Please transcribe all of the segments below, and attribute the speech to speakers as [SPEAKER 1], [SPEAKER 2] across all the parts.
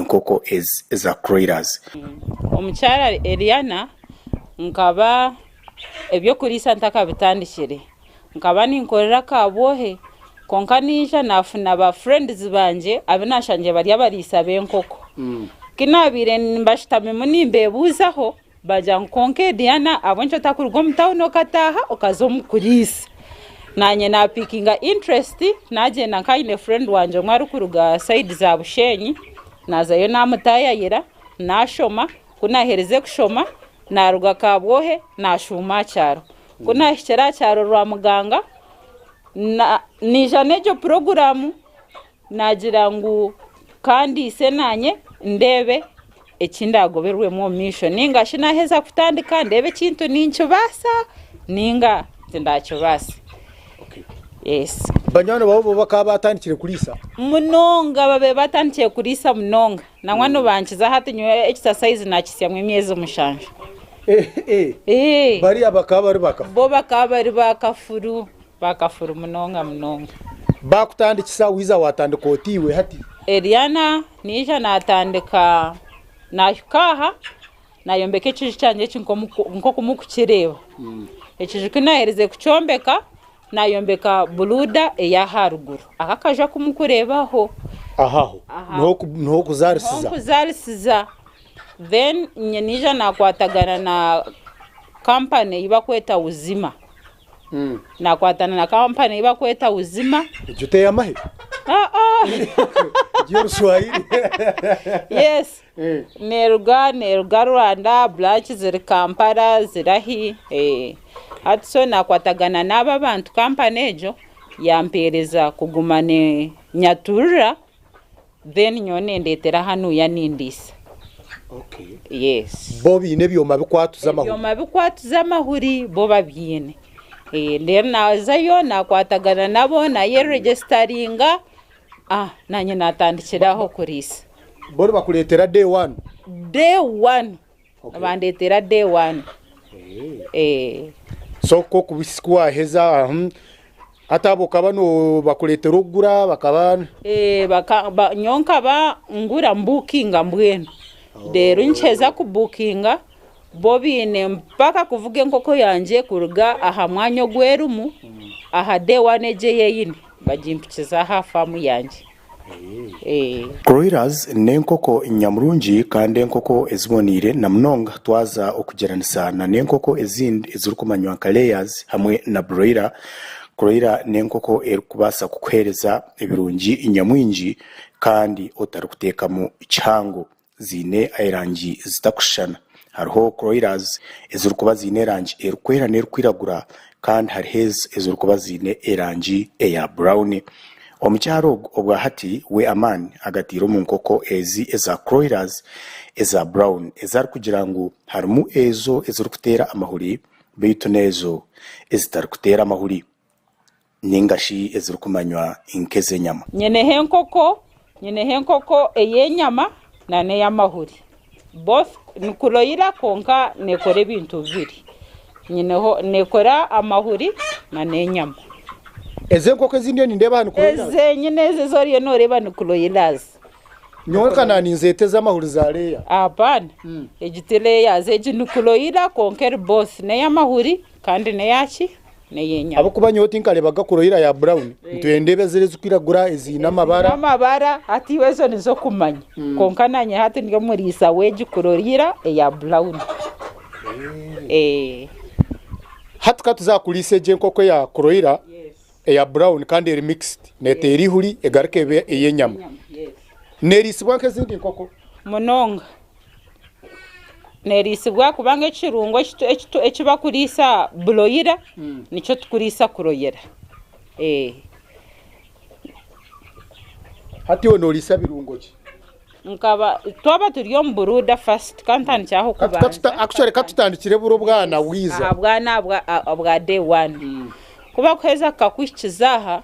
[SPEAKER 1] enkoko ezi eza Kuroilers.
[SPEAKER 2] Omukyara Eliana nkaba eby'okuriisa ntakabitandikire nkaba ninkorera Kabwohe kwonka naija nafuna ba friends bangye abu nashangire bari abariisa b'enkoko. Ku nabaire mbashutamimu nimbebuuzaho Baagira ngu kwonka Ediana ahabw'enki otakuruga omu tawuni okataaha okaza omu kuriisa? Naanye naapikinga interest naagyenda nk'aine friend wangye omwe arikuruga sayidi za Bushenyi, naazayo naamutaayayira, naashoma, ku naaherize kushoma naaruga Kabwohe naashuuma aha kyaro. Ku naahikire aha kyaro Rwamuganga, naija n'egyo puroguraamu. Naagira ngu ka ndiise naanye ndeebe eki ndaagoberwemu omu maisho nainga shi naaheza kutandika ndeebe ekintu ninkibaasa nainga tindakibaasa. Yes.
[SPEAKER 1] Banywani baawe bo bakaba baatandikire kuriisa?
[SPEAKER 2] Munonga babaire batandikire kuriisa munonga. Nangwa nibankiza hati nyowe exercise naakitsyamu emyezi mushanju.
[SPEAKER 1] Bariya bakaba bari bakafuru?
[SPEAKER 2] Bo bakaba bari bakafuru. Bakafuru munonga munonga.
[SPEAKER 1] Bakutandikisa waiza watandika ota iwe hati?
[SPEAKER 2] Eliana, Naija natandika nahika aha nayombeka ekiju kyangye eki nkoku mukukireeba. Ekiju kunaherize kukyombeka nayombeka buluda eyaharuguru. Aka akaju aku mukureeba aho.
[SPEAKER 1] Aho aho niho okuzarisiza?
[SPEAKER 2] Niho nkuzarisiza. Then nye naija nakwatagana na kampani eyi bakweta Uzima. Nakwatana na kampani ei bakweta Uzima.
[SPEAKER 1] Egyo teyamahe? Egyo y'oruswahili.
[SPEAKER 2] Yes. Neruga neruga Rwanda, branch ziri Kampala, zirahi. Hati so nakwatagana n'abo abantu kampani egyo yampereza kuguma ninyaturira. Then nyowe nendetera hanuya nindiisa. Yes.
[SPEAKER 1] Bo baine ebyoma bikwatuza amahuri?
[SPEAKER 2] Ebyoma bikwatuza amahuri bo babyine. Then nazayo nakwatagana nabo nayeregisitaringa nanye natandikira aho kuriisa.
[SPEAKER 1] Bo nibakuretera day one?
[SPEAKER 2] Day one. Nibandetera day one.
[SPEAKER 1] So ku waheza hati abo okaba nobakuretera okugura bakaba.
[SPEAKER 2] Nyowe nkaba ngura mbukinga mbwenu reero nkiheza kubukinga bo baine mpaka kuvuga enkoko yangye kuruga aha mwanya ogu erimu aha day one egyo ei eine bagimpikize aha faamu yangye.
[SPEAKER 1] Broilers n'enkoko nyamurungi kandi enkoko eziboneire na munonga twaza okugyeranisa na n'enkoko ezindi ezirikumanywa nka layers hamwe na broiler. Broiler n'enkoko erikubaasa kukuheereza ebirungi nyamwingi kandi otarikuteekamu kihango. Ziine erangi zitakushushana. Hariho Kuroilers ezirikuba ziine erangi erikwera n'erikwiragura kandi hariho ezo ezirikuba ziine erangi eya burawuni. Omukyara ogu obwa hati we amaani agataire omu nkoko ezi eza Kuroilers eza burawuni ezi arikugira ngu harimu ezo ezirikuteera amahuri beitu n'ezo ezitarikuteera amahuri. Nainga shi ezirikumanywa nk'ez'enyama.
[SPEAKER 2] Nyineho enkoko, nyineho enkoko ey'enyama na n'ey'amahuri. Both ni kuroyira kwonka neekora ebintu bibiri. Nyineho neekora amahuri na n'enyama.
[SPEAKER 1] Ezi enkoko ezi ndiyo nindeeba aha ni kuroyirazi?
[SPEAKER 2] Ezi nyine ezi ezi oriyo nooreeba ni kuroyirazi.
[SPEAKER 1] Nyowe nka naninzeeta ez'amahuri za leeya.
[SPEAKER 2] Apana, egi ti leeyazi, egi ni kuroyira kwonka eri both n'ey'amahuri kandi n'eyaki? N'ey'enyama.
[SPEAKER 1] Ahabw'okuba nyowe tinkareebaga kuroyira ya brown, ntwire ndeeba eziri ezirikwiragura eziine amabara.
[SPEAKER 2] Eziine amabara, hati iwe ezo nizo okumanya. Kwonka nanye hati ndi omuriisa w'egi kuroyira eya brown.
[SPEAKER 1] Hati ka tuze aha kuriisa egi enkoko eya kuroyira eya brown kandi eri mixed, neteera eihuri egaruka ebe ey'enyama. Neriisibwa nk'ezindi nkoko?
[SPEAKER 2] Munonga. Neriisibwa kubanga ekirungo eki bakuriisa buroyira nikyo tukuriisa kuroyera.
[SPEAKER 1] Hati iwe noriisa birungo ki?
[SPEAKER 2] Nkaba twaba turi omu buruda first kantandikire aho kubanza.
[SPEAKER 1] Actually katutandikire buri obwana bwiza.
[SPEAKER 2] Aha bwana obwa day one. Ku bakuheeza kukakuhikiza aha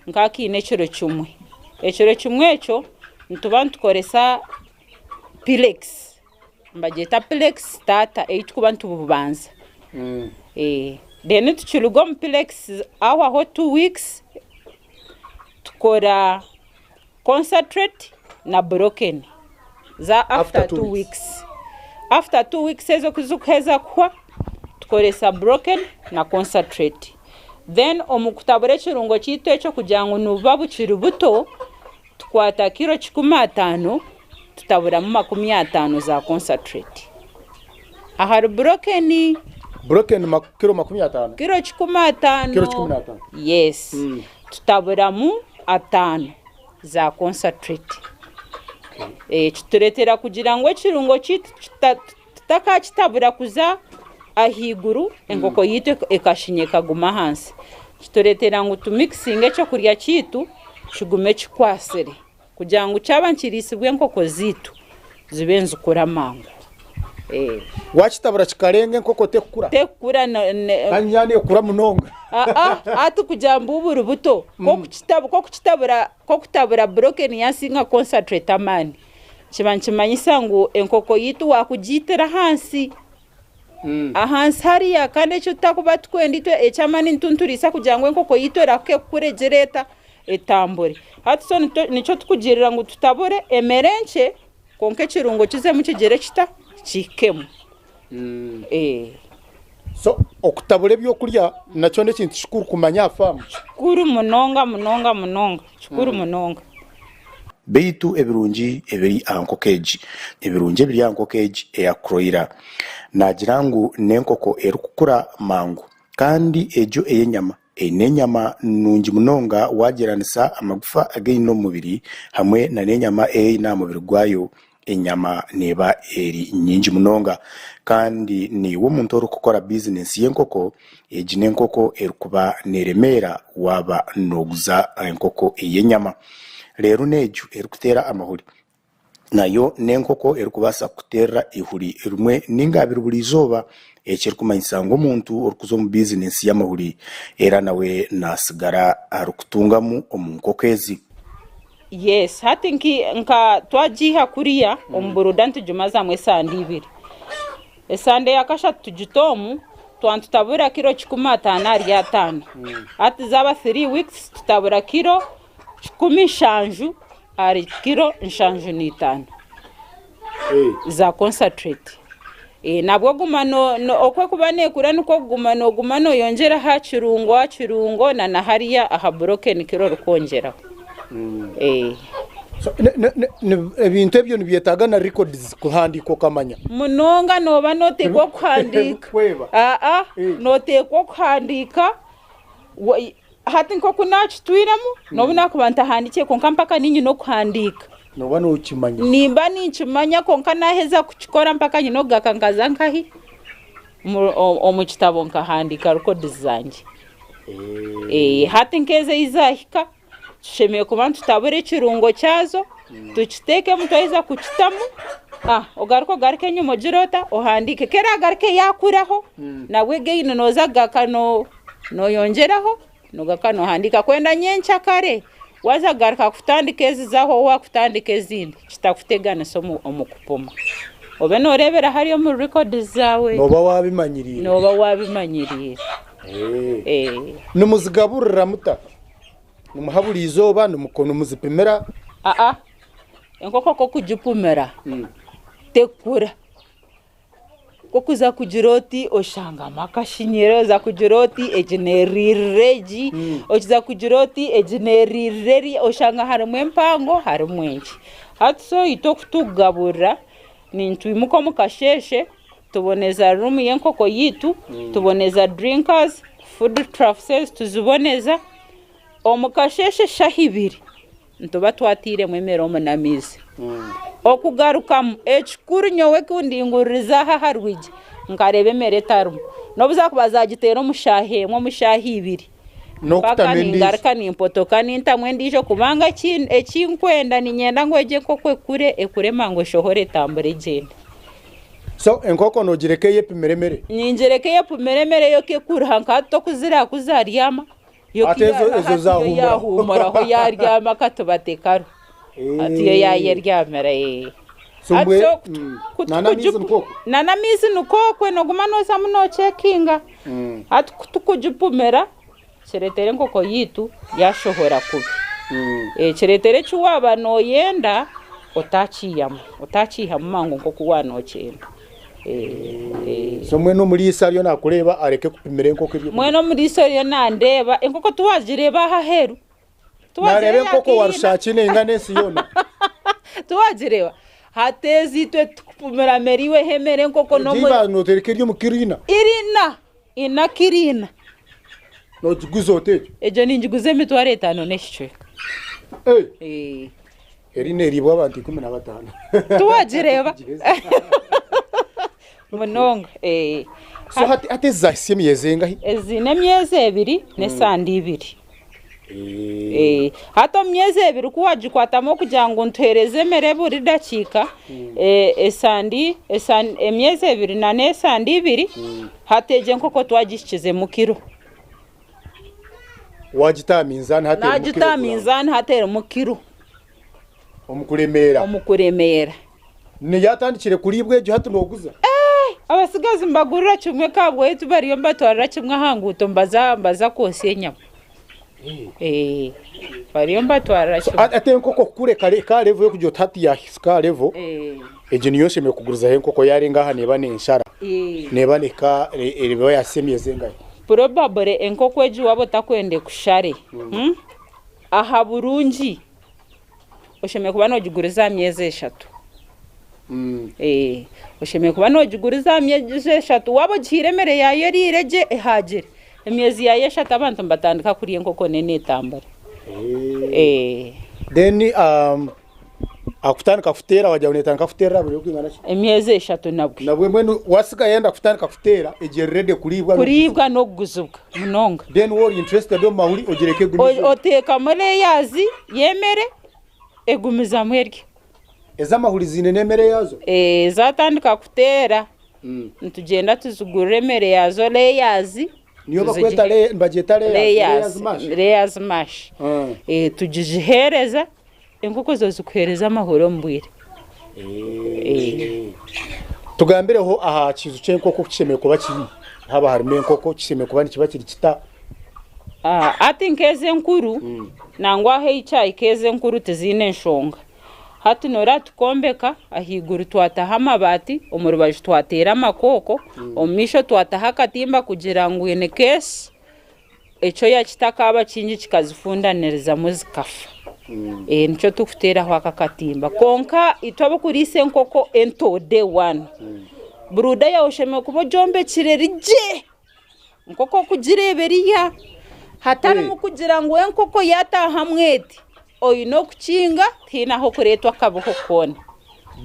[SPEAKER 2] nkaba kaine ekiro kimwe. Ekiro kimwe ekyo nituba nitukoresa Pilex, nibagyeta Pilex starter ei turikuba nitububanza. Then tukiruga omu Pilex hahwaho two weeks tukora concentrate na broken. Za after 2 weeks. After 2 weeks ezo ku zirikuheza kuhwa, tukoresa broken na concentrate. Then omu kutabura ekirungo kyaitu ekyo kugira ngu nibuba bukiri buto, tukwata kiro 150 tutaburamu 50 za concentrate. Ahari broken.
[SPEAKER 1] Broken kiro 50?
[SPEAKER 2] Kiro 150.
[SPEAKER 1] Kiro 150.
[SPEAKER 2] Yes. Tutaburamu 50 za concentrate. Kitureetera kugira ngu ekirungo kyaitu tutakakitabura kuza ahaiguru enkoko yaitu ekashinya ekaguma ahansi. Kitureetera ngu tumikisinge ekyokurya kyaitu kigume kikwatsire kugira ngu kyaba nikiriisibwa enkoko zaitu zibe nizikura mangu.
[SPEAKER 1] Wakitabura kikarenga enkoko tekukura?
[SPEAKER 2] Tekukura.
[SPEAKER 1] Kandi yaaba nekura munonga.
[SPEAKER 2] Hati kugira ngu buri buto k'okutabura broken yasinga concentrate amaani kiba nikimanyisa ngu enkoko yaitu wakugiitira ahansi ahansi hariya kandi eki tutakuba tukwenda itwe eky'amaani nitunturiisa kugira ngu enkoko yaitu erahuke kukura egire eta etambure. Hati so nikyo tukugirira ngu tutabure emere nkye kwonka ekirungo kizemu kigire kita kihikemu.
[SPEAKER 1] So okutabura ebyokurya nakyo n'ekintu kikuru kumanya aha faamu?
[SPEAKER 2] Kikuru munonga munonga munonga kikuru munonga.
[SPEAKER 1] Beitu ebirungi ebiri aha nkoko egi. Ebirungi ebiri aha nkoko egi eya Kroiler, naagira ngu n'enkoko erikukura mangu kandi egyo ey'enyama eine enyama nungi munonga waagyeranisa amagufa agu eine omu mubiri hamwe n'enyama ei eine aha mubiri gwayo. Enyama neeba eri nyingi munonga kandi naiwe omuntu orikukora bizinesi y'enkoko, egi n'enkoko erikuba neeremeera waaba nooguza enkoko ey'enyama. Reero n'egyo erikuteera amahuri nayo n'enkoko erikubaasa kukuteerera eihuri rimwe nainga abiri buri izooba, ekirikumanyisa ngu omuntu orikuza omu bizinesi y'amahuri era nawe naatsigara arikutungamu omu nkoko ezi.
[SPEAKER 2] Yes hati nka twagiiha kuriya omu buruda nitugimazamu esande ibiri. Esande ya kashatu tugita omu twaba nitutabura kiro 150 ahari 50. Hati zaaba 3 weeks tutabura kiro 170 ahari kiro 75 za concentrate. Nabwo oguma oku erikuba neekura nikwo okuguma nooguma nooyongyera aha kirungo aha kirungo na na hariya aha broken kiro orikwongyeraho.
[SPEAKER 1] Ebintu ebyo nibyetaaga na records kuhandiika okamanya?
[SPEAKER 2] Munonga nooba nooteekwa kuhandiika. Nooteekwa okuhandiika Hati nk'oku naakitwiremu, n'obu naakuba ntahandiikire kwonka mpaka niinyine okuhandiika.
[SPEAKER 1] Nooba nookimanya.
[SPEAKER 2] Nimba ninkimanya kwonka naaheza kukikora mpaka nyine okugaruka nkaza nkahi? Omu kitabo nkahandiika records zangye. Hati nk'ezo ei zaahika, tushemereire kuba nitutabura ekirungo kyazo, tukiteekemu twaheza kukitamu, ogaruke ogaruke enyima ogire ota? Ohandiike. Ku eraagaruke yaakuraho, nabwo again nooza kugaruka Nooyongyeraho noogaruka noohandiika kwenda nyenkyakare waaza kugaruka kutandika ezi zaaho waakutandika ezindi kitakuteganisa omu kupima. Obe nooreebera hariya omu records zaawe.
[SPEAKER 1] Nooba waabimanyiriire.
[SPEAKER 2] Nooba waabimanyiriire.
[SPEAKER 1] Nimuzigaburira muta? Nimuha buri izooba, nimuzipimira?
[SPEAKER 2] Aa, enkoko k'okugipimira tekukura. Ku okuza kugira oti oshangamu akashinyire, oza kugira oti egi neeriirira egi, okiza kugira oti egi neeriirira eri, oshanga harimu empango harimu enkye. Hati so itwe oku turikugaburira, nitwimuka omu kasheeshe tuboneza ruumu y'enkoko yaitu, tuboneza drinkers, food troughs ezi tuziboneza, omu kasheeshe eshaaha ibiri Nituba twatairemu emere omu n'amaizi. Okugarukamu, ekikuru nyowe ku ndinguririza aha aha rwigi nkareeba emere etarimu, n'obu zaakuba zaagiteera omu shaaha emwe omu shaaha ibiri, mpaka ningaruka nimpotoka nintamu endiijo kubanga eki nkwenda niinyenda ngu egyo enkoko ekure, ekure mangu eshohore etambure egyende.
[SPEAKER 1] So enkoko noogireka eyepimire emere?
[SPEAKER 2] Ningireka eyepimire emere yo kekuriha nka hati tokuziriha ku zaaryama.
[SPEAKER 1] Ati ezo zahuumuraho.
[SPEAKER 2] Yahuumuraho yaryama akatuba tekariho. Hati yo yayeryamira.
[SPEAKER 1] So mbwe nana amaizi nikwo okwo?
[SPEAKER 2] Nana amaizi nikwo okwo noguma nozamu nocekinga. Hati kutukugipumira kireetera enkoko yaitu yashohora kubi. Kireetera eki waaba noyenda. Otaakiihamu, otaakiihamu mangu nk'oku waanokyenda.
[SPEAKER 1] So mbwenu omuriisa ariyo naakureeba areke kupimira enkoko ebyokurya?
[SPEAKER 2] Mbwenu omuriisa oriyo nandeeba, enkoko tiwagireeba aha aheeru?
[SPEAKER 1] Naareeba enkoko wa rushaaki neingana ensi yoona.
[SPEAKER 2] Tiwagireeba? Hati ezi itwe titukupimira mere iwe ha emere enkoko
[SPEAKER 1] n'omu. Egi ei nootereka eri omu kiro ina?
[SPEAKER 2] Iri ina, ina kiro ina.
[SPEAKER 1] Noogiguza ota egyo?
[SPEAKER 2] Egyo ningiguza emitwaro etaano n'ekicweka.
[SPEAKER 1] Eri neeriibwa abantu 15.
[SPEAKER 2] Tiwagireeba? Munonga.
[SPEAKER 1] So hati hati ezi zaahitsya emyezi engahi?
[SPEAKER 2] Ezi ziine emyezi ebiri n'esande ibiri. Hati omu myezi ebiri ku waagikwatamu okugira ngu nituheereza emere buri dakiika, esande emyezi ebiri n'esande ibiri, hati egyo enkoko twagihikizemu kiro.
[SPEAKER 1] Waagita aha minzaani hati erimu
[SPEAKER 2] Naagita aha
[SPEAKER 1] kiloguraamu.
[SPEAKER 2] minzaani hati erimu kiro.
[SPEAKER 1] Omu kuremeera.
[SPEAKER 2] Omu kuremeera.
[SPEAKER 1] Yaatandikire kuriibwa egyo hati nooguza?
[SPEAKER 2] Abatsigazi mbagurira kimwe kabwaitu bariyo mbatwarira kimwe aha nguuto mbaza mbaza kwotsya enyama. Bariyo mbatwarira kimwe.
[SPEAKER 1] Hati enkoko kukura eka aha level y'okugira oti hati yaahika aha level, egyo niyo oshemereire kugurizaho enkoko yaarenga aha neeba n'enshara, neeba nehika eba yaahitsya emyezi engahi?
[SPEAKER 2] Probably enkoko egi waaba otakwenda ekushare, aha burungi oshemereire kuba noogiguriza aha myezi eshatu. Oshemereire kuba noogiguriza aha myezi eshatu, waaba ogihaire emere yaayo eriire gye ehaagire, emyezi yaayo eshatu abantu nibatandika kurya enkoko n'enetambura.
[SPEAKER 1] Then Akutandika kuteera wagira ngu netandika kuteerera buri okwingana ki?
[SPEAKER 2] Emyezi eshatu nabwe.
[SPEAKER 1] Nabwe mbwenu wasiga yayenda kutandika kuteera egyo eri ready kuriibwa
[SPEAKER 2] Kuriibwa n'okuguzibwa munonga.
[SPEAKER 1] Then waaba ori interested omu mahuri ogireka egumize.
[SPEAKER 2] Oteekamu layers y'emere egumizamu erya.
[SPEAKER 1] Ez'amahuri ziine n'emere yaazo?
[SPEAKER 2] Zaatandika kuteera nitugyenda tuzigurira emere yaazo layers.
[SPEAKER 1] Niyo bakweta nibagyeta layers mash?
[SPEAKER 2] Layers mash. Tugiziheereza. Enkoko zo zikuheereza amahuri omu bwire.
[SPEAKER 1] Tugambireho aha kiju ky'enkoko oku kishemereire kuba kiri. Haaba harimu enkoko kishemereire kuba nikiba kiri kita?
[SPEAKER 2] Hati nk'ezi enkuru nangwa ahu ekyahika ezi enkuru tiziine nshonga. Hati noreeba tukombeka ahaiguru twataho amabaati, omu rubaju twateera amakooko, omu maisho twataho akatimba kugira ngu in case Ekyoya kitakaaba kingi kikazifundanirizamu zikafa. Nikyo turikuteeraho aka akatimba. Kwonka itwe ab'okuriisa enkoko ento day one, buruuda yaawe oshemereire kuba ogyombekire eri gye nk'oku orikugireeba eriya. Hatarimu kugira ngu enkoko yaataahamu eti, oine okukinga tihaine ah'okureetwa akabeho koona.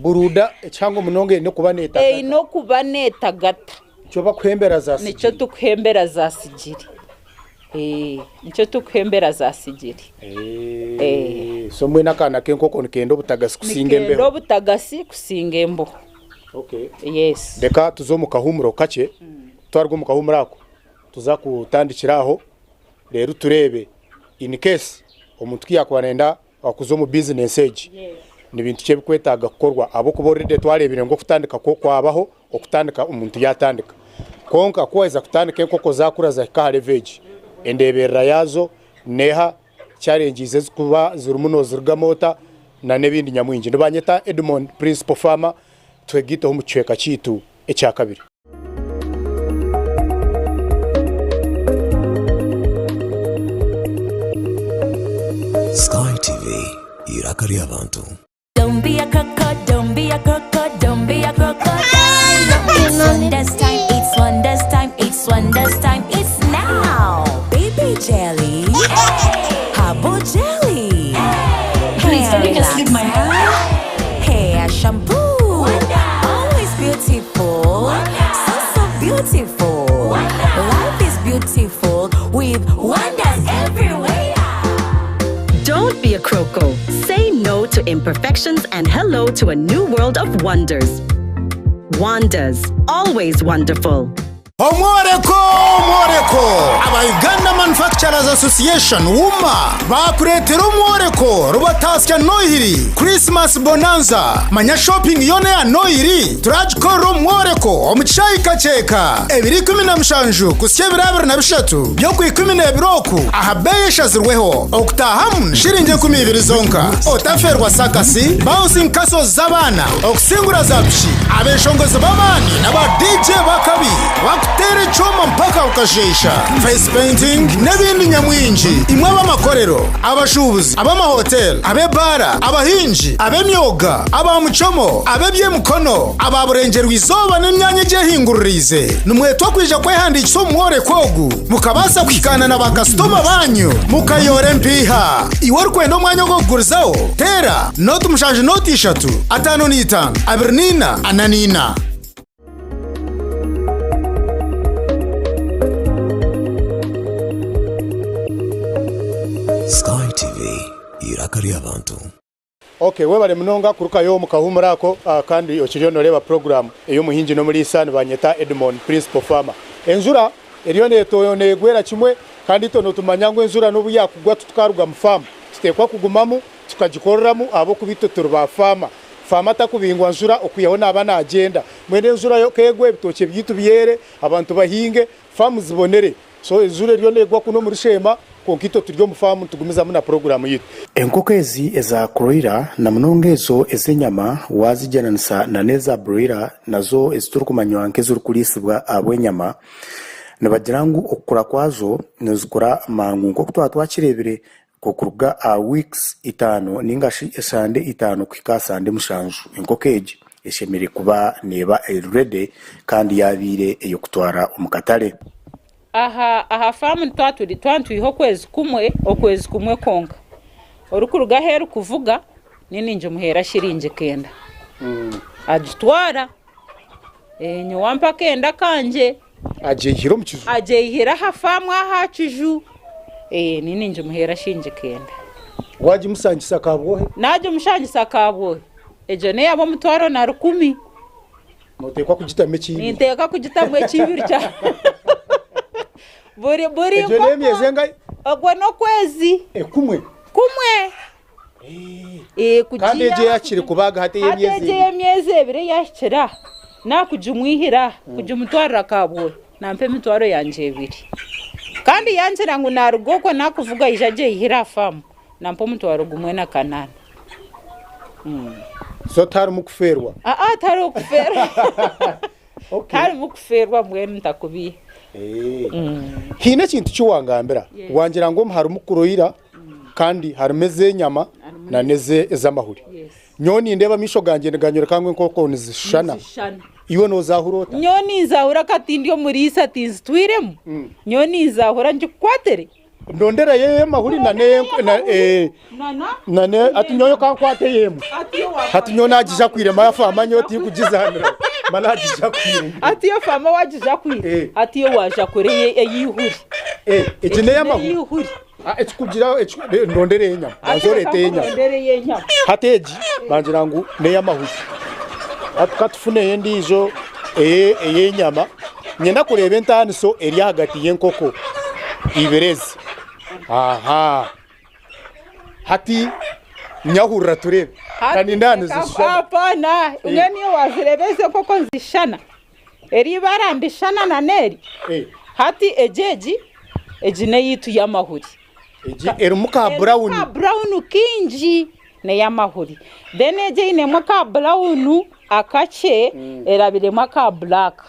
[SPEAKER 1] Buruuda ekihango munonga eine kuba neetagata.
[SPEAKER 2] Eine okuba neetagata.
[SPEAKER 1] Nikyo bakuhembera za sigiri.
[SPEAKER 2] Nikyo tukuhembera za sigiri. Nikyo tukuhembera za sigiri.
[SPEAKER 1] So mbwenu akaana k'enkoko nikenda obutagasi kusinga embeho?
[SPEAKER 2] Nikenda obutagasi kusinga embeho.
[SPEAKER 1] Okay.
[SPEAKER 2] Yes.
[SPEAKER 1] Reka tuze omu kahuumuro kakye. Twaruga omu kahuumuro ako, tuza kutandikira aho reero tureebe in case omuntu ku yaakuba nayenda Kuza omu bizinesi egi ni bintu ki ebikwetaaga kukorwa ahabw'okuba already twareebire ngu okutandika kwo kwabaho, okutandika omuntu yaatandika. Kwonka ku waaheza kutandika enkoko zaakura zahika aha level egi, endeeberera yaazo neeha, challenges ezikuba zirimu noozirugamu ota n'ebindi nyamwingi. Nibanyeta Edmond Principal Farmer, twegaiteho omu kicweka kyaitu ekyakabiri.
[SPEAKER 3] Sky TV, eiraka ry'abantu.
[SPEAKER 4] Don't be a croco, don't be a croco, don't be a crocodile. It's wonders time, it's wonders time, it's wonders time, it's now. Baby jelly, herbal jelly, hair relaxer, hair shampoo, always beautiful, so so beautiful. Life is beautiful with wonders everywhere.
[SPEAKER 5] Don't be a croco. Say no to imperfections and hello to a new world of wonders. Wonders, always wonderful.
[SPEAKER 6] Omworeko! Omworeko! Aba Uganda Manufacturers Association, UMA, baakureetera omworeko Rubatasya Nohiri Christmas Bonanza. Manya shopping yoona eya Nohiri turagikorera omu mworeko omu kishaayi Kakyeka ebiro 17 kuhitsya ebiro 23 by'Okwikumineebiri oku aha beeyi eshazirweho. Okutaahamu ni shiringi 20 zonka. Otafeerwa sakasi, bouncing castles z'abaana, okusingura za piki, abeshongozi b'amaani na ba DJ b'akabi bakuteera ekyoma mpaka okasheesha, face painting n'ebindi nyamwingi. Imwe ab'amakorero, abashuubuzi, ab'amahoteeri, ab'ebaara, abahingi, ab'emyoga, aba muchomo, ab'eby'emikono, aba burengyerwa-izooba n'emyanya egyehinguririize, nimwetwa kwija kwehandiikisa omu mworeko ogu mukabaasa kuhikaana na baakasitoma baanyu mukayoora empiiha. Iwe orikwenda omwanya ogw'okugurizaho, teera nooti mushanju nooti ishatu, 55, 24, 44.
[SPEAKER 3] Sky TV, eiraka ry'abantu.
[SPEAKER 1] Ok webare munonga kurukayo omu kahuumuro ako kandi okiriyo noreeba puroguraamu ey'omuhingi n'omuriisa nibanyeta Edmond Principal Farmer. Enjura eriyo negwera kimwe kandi itwe nitumanya ngu enjura n'obu yakugwa titukaruga mu faamu tuteekwa kugumamu tukagikoreramu ahabw'okuba itwe turi ba faama. Faama takubingwa njura okwihaho naaba nagyenda. Mbwenu enjura yo kegwa ebitookye byaitu byere, abantu bahinge, faamu zibonere. So enjura eriyo negwa kunu omuri Sheema kwonka itwe turi omu faamu nitugumizamu na puroguraamu yaitu. Enkoko ezi eza Kroiler na munonga ezo ez'enyama waazigyeranisa na n'eza Broiler nazo ezi turikumanywa nk'ezirikuriisibwa ahabw'enyama, nibagira ngu okukura kwazo nizikura mangu nk'oku twaba twakireebire nk'okuruga aha weeks itaano ninga shi esande itaano kuhika aha sande mushanju enkoko egi eshemereire kuba neeba eri ready kandi yaabaire ey'okutwara omu katare.
[SPEAKER 2] Aha aha faamu twaba turi twaba nitwiha okwezi kumwe okwezi kumwe kwonka orikuruga aheeru kuvuga niinye ningimuheera shiringi kenda agitwara nyowe ampa akenda kangye.
[SPEAKER 1] Agyeyihire omu kiju.
[SPEAKER 2] Agyeyihire aha faamu aha kiju. Niinye ningimuheera shiringi kenda.
[SPEAKER 1] Wagimushangisa kabwohe?
[SPEAKER 2] Nagimushangisa kabwohe. Egyo n'eyaba omutwaro na rukumi.
[SPEAKER 1] Noteekwa kugitamu ekiibiri.
[SPEAKER 2] Ninteekwa kugitamu ekiibiri kya buri buri
[SPEAKER 1] Egyo n'emyezi engahi?
[SPEAKER 2] Ogwo n'okwezi.
[SPEAKER 1] Kumwe?
[SPEAKER 2] Kumwe.
[SPEAKER 1] Kandi egyo eyahikire kubaaga hati ey'emyezi
[SPEAKER 2] ebiri? Hati egyo ey'emyezi ebiri eyahikire aha, naakugimwihira aha kugimutwarira Kabwohe, nampa emitwaro yangye ebiri. Kandi yangira ngu naaruga okwo naakuvuga aije agyeyihire aha faamu, nampa omutwaro gumwe na kanaana.
[SPEAKER 1] So tiharimu kufeerwa?
[SPEAKER 2] Aa tihariho kufeerwa. Tiharimu kufeerwa mbwenu ntakubiiha.
[SPEAKER 1] Haine ekintu ki wangambira, wangira ngu omu harimu kuroyira kandi harimu ez'enyama nana ez'amahuri. Nyowe nindeeba amaisho gangye niganyoreka ngu enkoko nizishushana. Iwe noozahura ota?
[SPEAKER 2] Nyowe ninzahura ka tindi omuriisa tinzitwiremu, nyowe ninzahura ngikukwatere.
[SPEAKER 1] Ndonderayo ey'amahuri nana hati nyowe kankwate ey'emwe. Hati nyowe nagijakwire mara faama nyowe tinkugizaanira mba nagijakwire.
[SPEAKER 2] Hati iyo faama wagijakwire, hati iyo waajakura ey'eihuri.
[SPEAKER 1] Egi n'ey'amahuri. Ekikugira ndondera ey'enyama banza oreete ey'enyama. Hati egi bangira ngu n'ey'amahuri. Hati katufune endiijo ey'enyama. Niinyenda kureeba entaaniso eri ahagati y'enkoko ibiri ezi. Aha. Hati nyahurira tureebe. Ka nindeeba nizishushana.
[SPEAKER 2] Hapana, mbwenu iwe waazireeba ezi enkoko nizishushana? Eri ibara nirishushana na n'eri? Hati egi egi, egi n'eyaitu y'amahuri.
[SPEAKER 1] Egi erimu ka burawuni.
[SPEAKER 2] Erimu ka burawuni kaingi n'ey'amahuri. Then egi einemu aka burawuni akakye erabiremu aka buraaka.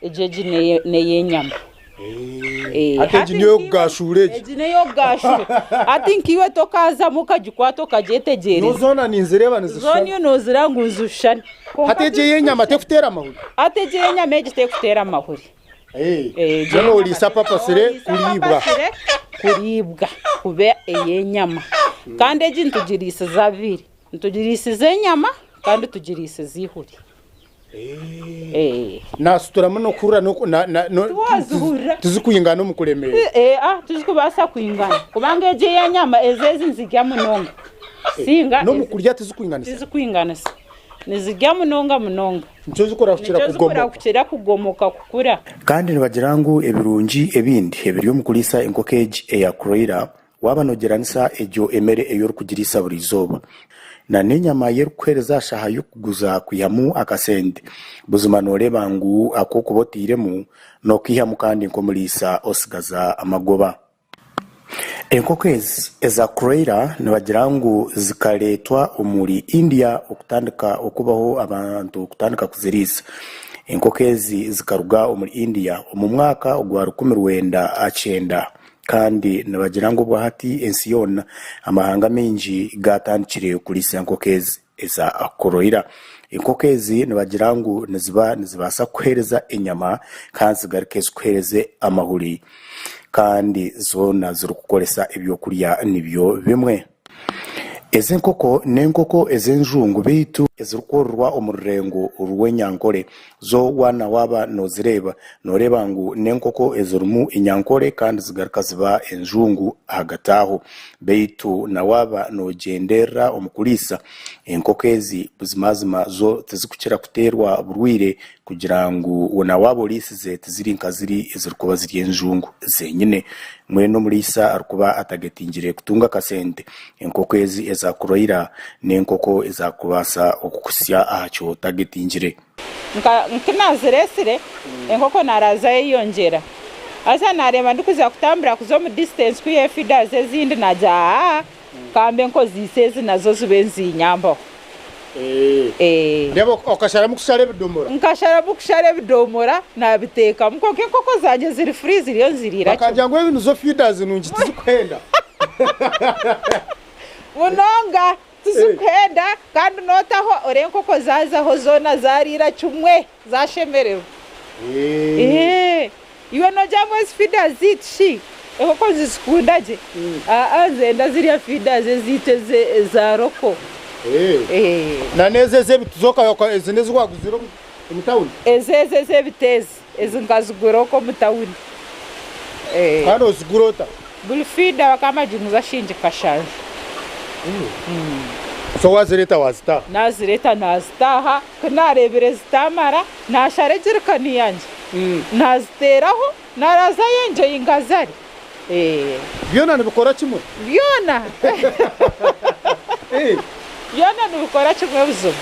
[SPEAKER 2] Egyo egi n'ey'enyama.
[SPEAKER 1] Hati egi niyo y'okugaashuura egi.
[SPEAKER 2] Egi n'ey'okugaashuura. Hati nkaiwe tokaazamu okagikwata okagyetegyereza.
[SPEAKER 1] Nyowe zoona ninzireeba nizishushana.
[SPEAKER 2] Zoona iwe noozireeba ngu nizishushana.
[SPEAKER 1] Hati egi ey'enyama terikuteera amahuri?
[SPEAKER 2] Hati egi ey'enyama egi terikuteera amahuri.
[SPEAKER 1] Mbwenu oriisa apapasire kuriibwa.
[SPEAKER 2] Kuriibwa kuba ey'enyama. Kandi egi nitugiriisiza abiri. Nitugiriisiza enyama kandi tugiriisiza eihuri.
[SPEAKER 1] Naasuturamu n'okuhurira
[SPEAKER 2] Tiwazihurira.
[SPEAKER 1] tizikwingana omu kuremeera.
[SPEAKER 2] Tizikubaasa kwingana kubanga egi ey'enyama ezi ezi nizirya munonga kusinga
[SPEAKER 1] N'omu kurya tizikwinganisa?
[SPEAKER 2] Tizikwinganisa. Nizirya munonga munonga.
[SPEAKER 6] Nikyo zikurahukira
[SPEAKER 2] Nikyo
[SPEAKER 6] kugomoka.
[SPEAKER 2] zikurahukira kugomoka kukura.
[SPEAKER 1] Kandi nibagira ngu ebirungi ebindi ebiri omu kuriisa enkoko egi eya Kroiler waaba noogyeranisa egyo emere ei orikugiriisa buri izooba na n'enyama ei erikukuheereza aha shaaha y'okuguza kwihamu akasente, buzima nooreeba ngu aku okuba otairemu nookaihamu kandi nk'omuriisa osigaza amagoba. Enkoko ezi eza Kroiler nibagira ngu zikareetwa omuri India okutandika okubaho abantu kutandika kuziriisa. Enkoko ezi zikaruga omuri India omu mwaka ogwa 1900 kandi nibagira ngu obwahati ensi yoona amahanga maingi gaatandikire kuriisa enkoko ezi eza Kroiler. Enkoko ezi nibagira ngu niziba nizibaasa kukuheereza enyama kandi zigaruke zikuheereze amahuri. kandi zoona zirikukoresa ebyokurya nibyo bimwe. Ezi enkoko n'enkoko ez'enjungu beitu ezirikwororwa omu rurengo rw'enyankore. Zo waana waaba noozireeba, nooreeba ngu n'enkoko ezirimu enyankore kandi zigaruka ziba enjungu ahagati aho. Beitu na waaba noogyenderera omu kuriisa, enkoko ezi buzimazima zo tizikukira kuteerwa burwaire Kugira ngu na waaba oriisize tiziri nka ziri ezirikuba ziri enjungu zenyine. Mbwenu omuriisa arikuba atagetingire kutunga akasente, enkoko ezi eza kuroira n'enkoko ezakubaasa okukuhitsya aha kyotagetingire.
[SPEAKER 2] Nka naziresire enkoko naraza yeyongyera haza nareeba ndikuza kutambura kuza omu distance kwihayo feeders ezindi nagira haa kambe nkozeise ezi nazo zibe nizinyambaho.
[SPEAKER 6] Reeba okasharamu kushara ebidomora.
[SPEAKER 2] Nkasharamu kushara ebidomora nabiteekamu kwonka enkoko zangye ziri free ziriyo niziriira kimwe.
[SPEAKER 6] Bakagira ngu ebi nizo feeders nungi tizikuhenda.
[SPEAKER 2] Munonga tizikuhenda kandi notaho ore enkoko zazaho zoona zariira kimwe zashemererwa. Iwe nogira ngu ezi feeders zaitu shi enkoko nizizikunda gye? Aa nzenda ziriya feeders ezaitu eza local.
[SPEAKER 6] Na n'ezo ez'ebiti zo ezi n'ezi waguzire omu tawuni?
[SPEAKER 2] Ezo ezo ez'ebiti ezi, ezi nkazigura okwo omu tawuni.
[SPEAKER 6] Kandi ozigura ota?
[SPEAKER 2] Buri feeder bakaba nibaginguza shilingi kashanju.
[SPEAKER 6] So wazireeta wazita aha?
[SPEAKER 2] Nazireeta nazita aha, ku nareebire zitamara, Naashara egirikani yangye, naaziteeraho, naarazayo enjoyinga zari.
[SPEAKER 6] Byona nibikora kimwe?
[SPEAKER 2] Byona. Byona nibikora kimwe buzima.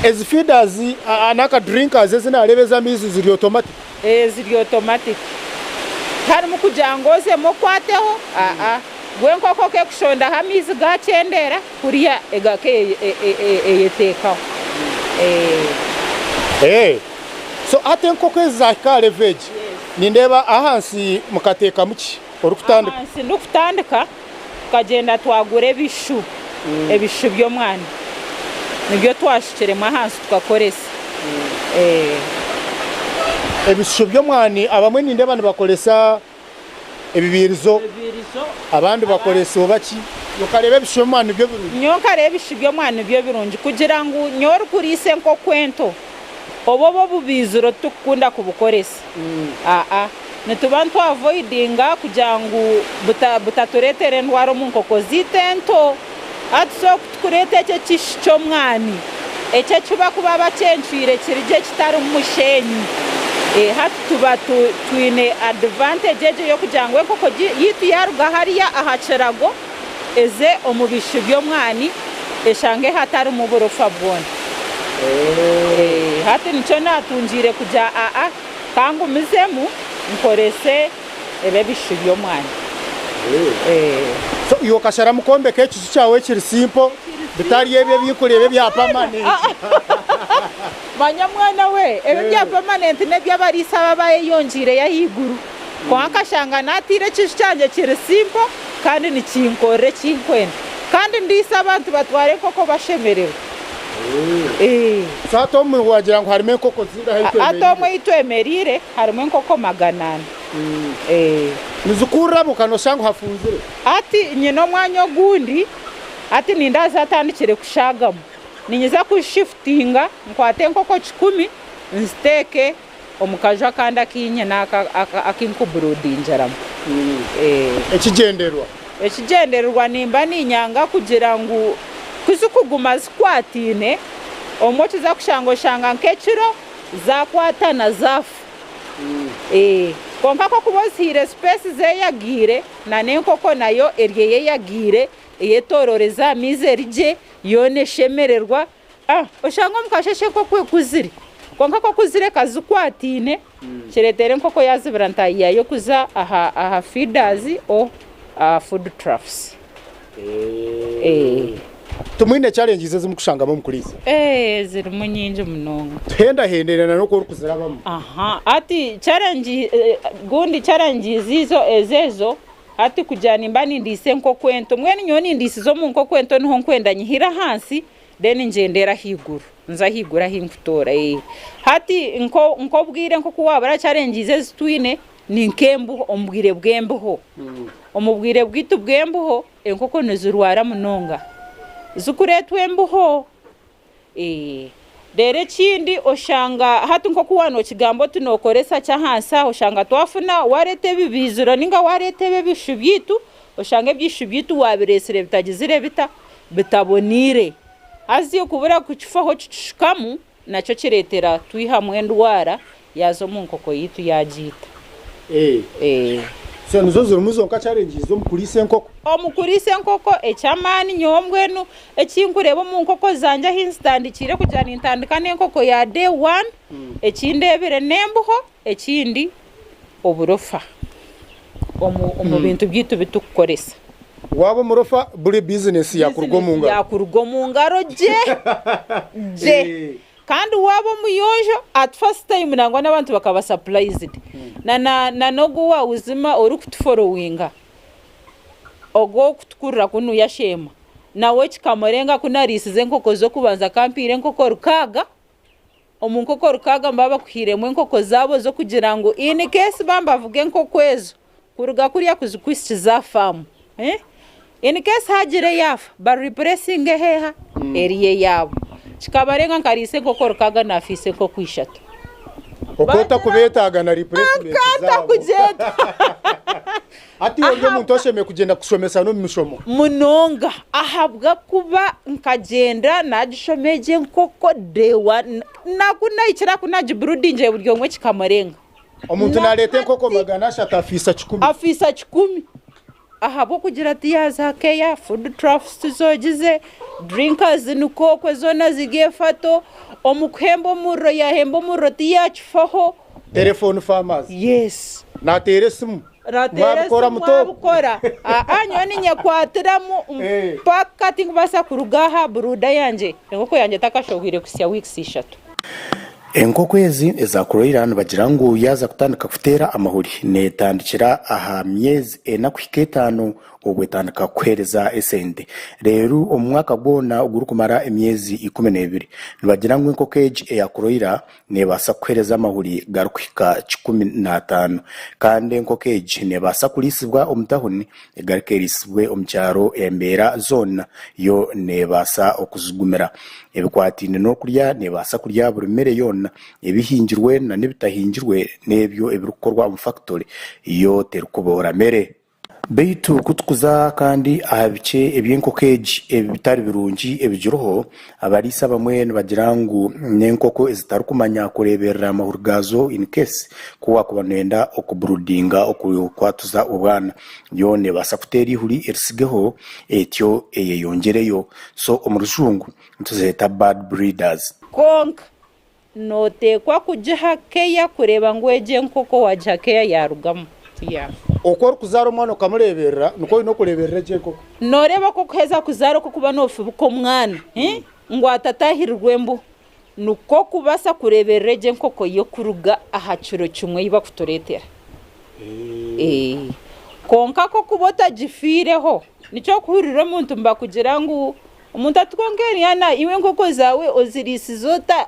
[SPEAKER 6] Ezi feeders n'aka drinkers ezi naareeba ez'amaizi ziri automatic?
[SPEAKER 2] Ziri automatic. Tiharimu kugira ngu ozemu okwateho, aa. Gwe enkoko ku ekushondaho amaizi gakyendeera, kuriya egaka eyeteekaho.
[SPEAKER 6] So hati enkoko ezi zahika aha level egi, nindeeba ahansi mukateekamu ki orikutandika?
[SPEAKER 2] Ahansi ndikutandika tukagyenda twagura ebishu, ebishu by'omwana nibyo twashukiremu ahansi tukakoresa.
[SPEAKER 6] Ebishushu by'omwani abamwe nindeeba nibakoresa ebibiirizo, abandi bakoresa oba ki? Okareeba ebishu by'omwani nibyo birungi?
[SPEAKER 2] Nyowe nkareeba ebishu by'omwani nibyo birungi kugira ngu nyowe orikuriisa enkoko ento obu obu obubiiziro titukukunda kubukoresa. Aa nituba nitwavoidinga kugira ngu butatureetera endwara omu nkoko zaitu ento. Hati so ku tukureeta ekyo ekishu ky'omwani, ekyo eki bakuba bakyencwire kiri gye kitarimu musheenyi, hati tuba twine advantage egyo ey'okugira ngu enkoko yaitu yaaruga hariya aha kirago eze omu bishu by'omwani eshange hatarimu burofa bwona. Hati nikyo naatungiire kugira aa ka ngumizemu nkorese ebi ebishu by'omwani.
[SPEAKER 6] So iwe okasharamu kwombeka ekiju kyawe ekiri simple bitari ebi ebinkureeba ebya permanent.
[SPEAKER 2] Manya mwana we, ebi ebya permanent n'eby'abariisa aba abayeyongyeireyo ahaiguru. Kwonka nkashanga naataire ekiju kyangye kiri simple kandi nikinkorera eki nkwenda. Kandi ndiisa abantu batwara enkoko bashemererwa.
[SPEAKER 6] So hati omwe wagira ngu harimu enkoko zingahi ahu
[SPEAKER 2] Hati omwe ei twemereire harimu enkoko 400.
[SPEAKER 6] Nizikurra buka noshanga ngu hafunzire.
[SPEAKER 2] Hati nyine omwanya ogundi, hati nindeeba zatandikire kushaagamu. Niinyija kuzishifutinga nkwate enkoko kikumi nziteeke omu kaju akandi aku nyine aku nkuburudingiramu.
[SPEAKER 6] Ekigyendererwa?
[SPEAKER 2] Ekigyendererwa nimba niinyanga kugira ngu ku zikuguma zikwataine. Obumwe okiza kushanga oshanga nk'ekiro zaakwatana zaafa. Kwonka ku orikuba ozihaire space zeeyagiire na n'enkoko nayo eri eyeyagiire eyetoororeza aha maizi eri gye yoona eshemererwa. Oshanga omu kasheeshe enkoko ekuzire kwonka ku okuzireka zikwataine kireetera enkoko yaazibira ntaahi yaayo kuza aha feeders or aha food troughs.
[SPEAKER 1] Timwine challenges ezi murikushangamu omu kuriisa?
[SPEAKER 2] Zirimu nyingi munonga.
[SPEAKER 1] Tuhendahenderana n'oku orikuzirabamu.
[SPEAKER 2] Aha, hati challenge gundi challenges ezo ezo hati kugira nimba nindiisa enkoko ento, mbwenu nyowe nindiisiza omu nkoko ento niho nkwenda nyihire ahansi then ngyendere ahaiguru, nze ahaiguru ahi nkutoora. Hati nk'obwire nk'oku waabura challenges ezi twine ni nk'embeho, omu bwire bw'embeho. Omu bwire bwaitu bw'embeho enkoko nizirwara munonga zikureetwa embeho. Reero ekindi oshanga hati nk'oku waaba nookigamba oti nookoresa ki ahansi aho, oshanga twafuna waareeta ebibaiziro nainga waareeta ebi ebishushu byaitu, oshanga ebishushu byaitu waabireetsire bitagizire bita, bitaboneire. Haza okubura kukifaho kikishukamu nakyo kireetera twihamu endwara yaaza omu nkoko yaitu yaagiita.
[SPEAKER 1] So nizo zirimu zonka challenges omu kuriisa enkoko?
[SPEAKER 2] Omu kuriisa enkoko eky'amaani nyowe mbwenu eki nkureeba omu nkoko zangye ahi nzitandikiire kugira nintandika n'enkoko ya day one, eki ndeebire n'embuho ekindi oburofa omu bintu byaitu ebi turikukoresa.
[SPEAKER 1] Waaba omurofa buri bizinesi yaakuruga omu ngaro.
[SPEAKER 2] Yaakuruga omu ngaro gye gye. Kandi waaba omuyonjo at first time nangwa n'abantu bakaba surprised. Na na n'ogu owa buzima orikutuforowinga ogwo orikutukurira kunu yasheema nawe kikamurenga ku nariisize enkoko z'okubanza akampiira enkoko rukaaga. Omu nkoko rukaaga nibaba bakuhairemu enkoko zaabo z'okugira ngu in case baaba nibavuga enkoko ezo kuruga kuriya kuzikuhikiza aha faamu, in case haagira eyaafa ba replacinge eha? Eri eyaabo. Kikabarenga nkariisa enkoko rukaaga naafiisa enkoko ishatu.
[SPEAKER 1] Okaba otakubeetaaga na replacement zaabo. Hati iwe ori omuntu oshemereire kugyenda kushomesa n'omu mishomo.
[SPEAKER 2] Munonga ahabw'okuba nkagyenda naagishoma egyo enkoko day one naku nahikire aha ku naagiburudingire buri omwe kikamurenga.
[SPEAKER 1] Omuntu naareeta enkoko 300 afiisa kikumi.
[SPEAKER 2] Afiisa kikumi ahabw'okugira ati yaaza keya, food troughs tizoogize, drinkers nikwo okwo zoona ziri efato, omu kuhemba omuriro yaahemba omuriro tiyaakifaho.
[SPEAKER 1] Telephone farmers.
[SPEAKER 2] Yes.
[SPEAKER 1] Naateera esimu.
[SPEAKER 2] Nateera
[SPEAKER 1] Mwabikora
[SPEAKER 2] esimu
[SPEAKER 1] muto.
[SPEAKER 2] mwabikora. Aa nyowe ninyekwatiramu mpaka tinkubaasa kuruga aha buruuda yangye enkoko yangye etakashohwire kuhitsya weeks ishatu.
[SPEAKER 1] Enkoko ezi eza kuroyira nibagira ngu yaaza kutandika kuteera amahuri neetandikira aha myezi ena kuhika etaano obwo etandika kukuheereza esente. Reero omu mwaka gwona ogurikumara emyezi 12 nibagira ngu enkoko egi eya kuroyira Neebaasa kukuheereza amahuri garikuhika 15. Kandi enkoko egi neebaasa kuriisibwa omu tahuni egaruke eriisibwe omu kyaro embeera zoona yo neebaasa okuzigumira. Ebikwataine n'okurya neebaasa kurya buri mere yoona, ebihingirwe n'ebitahingirwe n'ebyo ebirikukorwa omu fakitori yo terikuboora mere. Beitu ku tukuza kandi aha bikye eby'enkoko egi ebitari birungi ebigiriho, abariisa abamwe nibagira ngu n'enkoko ezitarikumanya kureeberera amahuri gaazo in case ku waakuba nooyenda okuburudinga, okukwatuza obwana, yo neebaasa kuteera eihuri eritsigeho etyo eyeyongyereyo. So omu rujungu nituzeeta bad breeders.
[SPEAKER 2] Kwonka Nooteekwa kugiha keya kureeba ngu egyo enkoko waagiha keya yaarugamu tiyaafa.
[SPEAKER 1] Oku orikuzaara omwana okamureeberera nikwo oine okureeberera egyo enkoko.
[SPEAKER 2] Nooreeba ku okuheza kuzaara oku okuba noofubika omwana ngu atataahirirwa embuho, nikwo okubaasa kureeberera egyo enkoko yo kuruga aha kiro kimwe ei bakutureetera. Kwonka ku okuba otagifiireho, nikyo orikuhurira omuntu nibakugira ngu Omuntu ati, Kwonka Eliana, iwe enkoko zaawe oziriisize ota?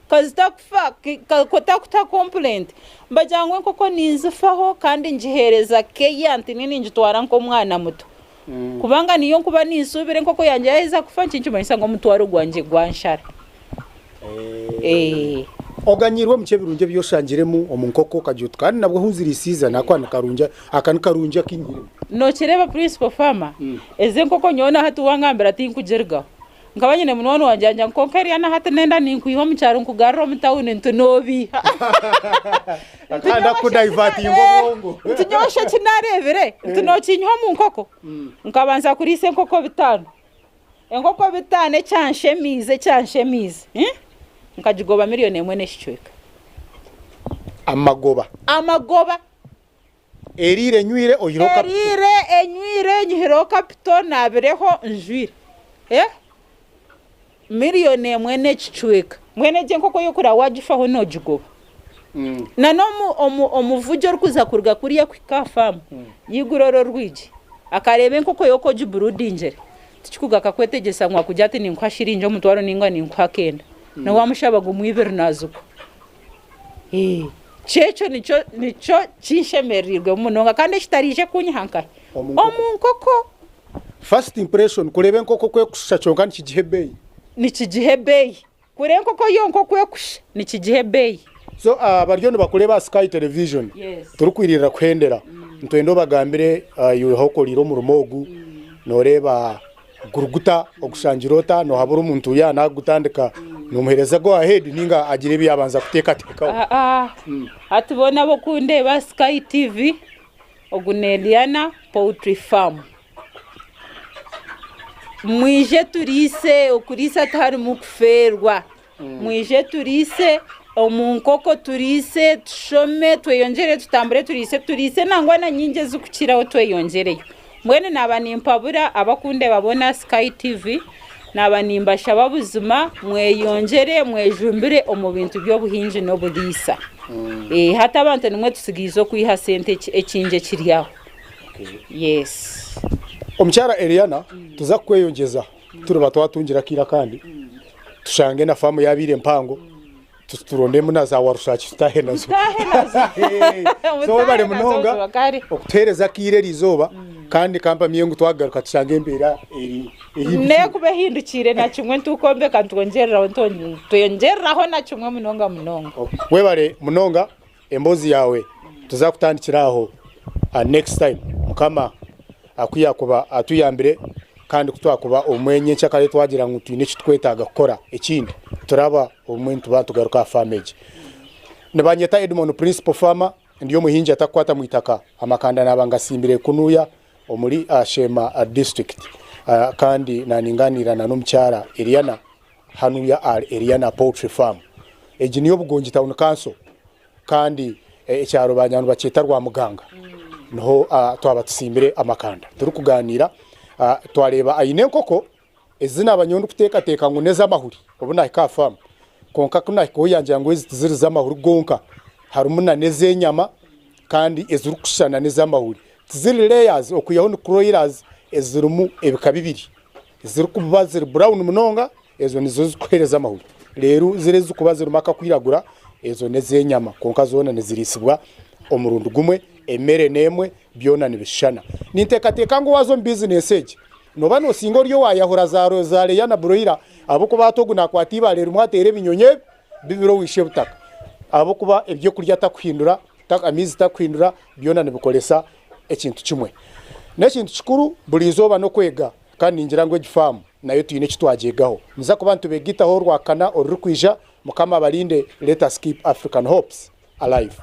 [SPEAKER 2] Ka zitakufa, ka otakuta kompurenti? Mbagira ngu enkoko ninzifaho kandi ngiheereza keya nti ningitwara nk'omwana muto. Kubanga niyo nkuba ninsuubira enkoko yangye yaaheza kufa nikinkimanyisa ngu omutwaro gwangye gwanshara.
[SPEAKER 1] Oganyiirwe omu ki ebirungi ebi oshangiremu omu nkoko okagira oti kandi nabwo ahu nziriisiize naakora ni karungi, aka ni karungi aku nyihiremu?
[SPEAKER 2] Nokireeba Principal Farmer, ezi enkoko nyowe na hati wangambira tinkugirigaho. Nkaba nyine munywani wangye yangira ngu kwonka Eliana hati nenda ninkwiha omu kyaro nkugarure omu tawuni nti nobiiha. Nti
[SPEAKER 1] Kandi
[SPEAKER 2] nyowe
[SPEAKER 1] akudayivatinga obwongo.
[SPEAKER 2] Nti nyowe shi eki nareebire nti nokinyiha omu nkoko? Nkabanza kuriisa enkoko bitaano. Enkoko bitaano ekyanshemiize ekyanshemiize nkagigoba miriyoni emwe n'ekicweka.
[SPEAKER 1] Amagoba.
[SPEAKER 2] Amagoba.
[SPEAKER 1] Eriire enywire oihireho kapito.
[SPEAKER 2] Eriire enywire nyihireho kapito naabireho njwire. Miriyoni emwe n'ekicweka. Mbwenu egyo enkoko yo kuraba waagifaho noogigoba. Na n'omuvugi orikuza kuruga kuriya kuhika aha faamu, yaigura oru orwigi akareeba enkoko ye oku ogiburudingire, tikikuga akakwetegyesa ngu akugire ati ninkuha shiringi omutwaro nainga ninkuha akenda. N'obu waamushaba gumwe ibiri naazigwa. Kyekyo nikyo nikyo kinshemereirwemu munonga kandi ekitariije kunyiha nkahi?
[SPEAKER 1] Omu nkoko.
[SPEAKER 2] Omu nkoko.
[SPEAKER 1] First impression, kureeba enkoko oku ekushusha kyonka nikigiha ebeeyi.
[SPEAKER 2] Nikigiha ebeeyi. Kureeba enkoko yonka oku ekushusha nikigiha ebeeyi.
[SPEAKER 1] So abariyo nibakureeba aha Sky Television,
[SPEAKER 2] Yes.
[SPEAKER 1] turikwirira kuhendera, nitwenda obagambire iwe ahu okoriire omurimo ogu, noreeba Guruguta ogushangire ota? Nohabura omuntu yaaba nagutandika nomuhereza go ahead ninga agira ebi yabanza kutekatekaho?
[SPEAKER 2] Hati boona abokundeeba aha Sky TV, ogu ni Eliana Poultry Farm. Mwije turiise, okuriisa tiharimu kufeerwa. Mwije turiise omu nkoko turiise, tushome, tweyongyere tutambure turiise, turiise nangwa na nyingi ezirikukiraho tweyongyereyo. Mbwenu naaba nimpabura abakundeeba boona aha Sky TV, naaba nimbashaba buzima mweyongyere mwejumbire omu bintu by'obuhingi n'oburiisa. Hati abantu nimwe tusigaize okwiha sente ekingi ekiri aho. Yes.
[SPEAKER 1] Omukyara Eliana tuza kukweyongyeza turiba twatungira akaire akandi tushange na faamu yabaire mpango turondemu na za warushaki tutahe nazo. So webale munonga okutuhereza akaire erizooba kandi kampamye ngu twagaruka tushange embeera eri ehindukire.
[SPEAKER 2] Nekuba ehindukiire na kimwe ntukwombeka nitwongyereraho nitwongyereraho na kimwe munonga munonga.
[SPEAKER 1] Webale munonga emboozi yaawe tuza kutandikira aho next time mukama akuyakuba atuyambire kandi kutwakuba obumwe nyenkyakare twagira ngu twine ekitukwetaaga kukora ekindi turaba obumwe nituba nitugaruka aha faamu egi. Nibanyeta Edmond Principal Farmer ndi omuhingi atakukwata mwitaka amakanda naba ngasimbire kunuya omuri Sheema district kandi naninganiira na n'omukyara Eliana Hanuya ahari Eliana Poultry Farm. Egi niyo Bugongi Town Council kandi ekyaro banyanu nibakyeta Rwamuganga niho twaba tusimbire amakanda. Turikuganiira twareeba aine enkoko ezi naaba nyowe ndikuteekateeka ngu n'ez'amahuri obu naahika aha faamu kwonka ku naahikaho yangira ngu ezi tiziri z'amahuri gonka harimu nana ez'enyama kandi ezirikushushana n'ez'amahuri. Tiziri layers okwihaho ni croilers ezirimu ebika bibiri. Ezirikuba ziri brown munonga ezo nizo zirikuheereza amahuri reero ziri ezirikuba zirimu akakwiragura ezo n'ez'enyama kwonka zoona niziriisibwa omurundi gumwe, emere n'emwe byona nibishushana. Ninteekateeka ngu waaza omu bizinesi egi nooba noosinga ori owaayahura za leya na buroyira ahabw'okuba hati ogu naakwata eibaare rimwe ateera ebinyonyi ebi bibiri owa ishe-butaka ahabw'okuba ebyokurya takuhindura, amaizi takuhindura byona nibikoresa ekintu kimwe. N'ekintu kikuru buri izooba n'okwega kandi ningira ngu egi faamu nayo twine eki twagyegaho. Niza kuba nitubegaitaho orwakana orurikwija. Mukama abarinde. Let us keep African hopes alive.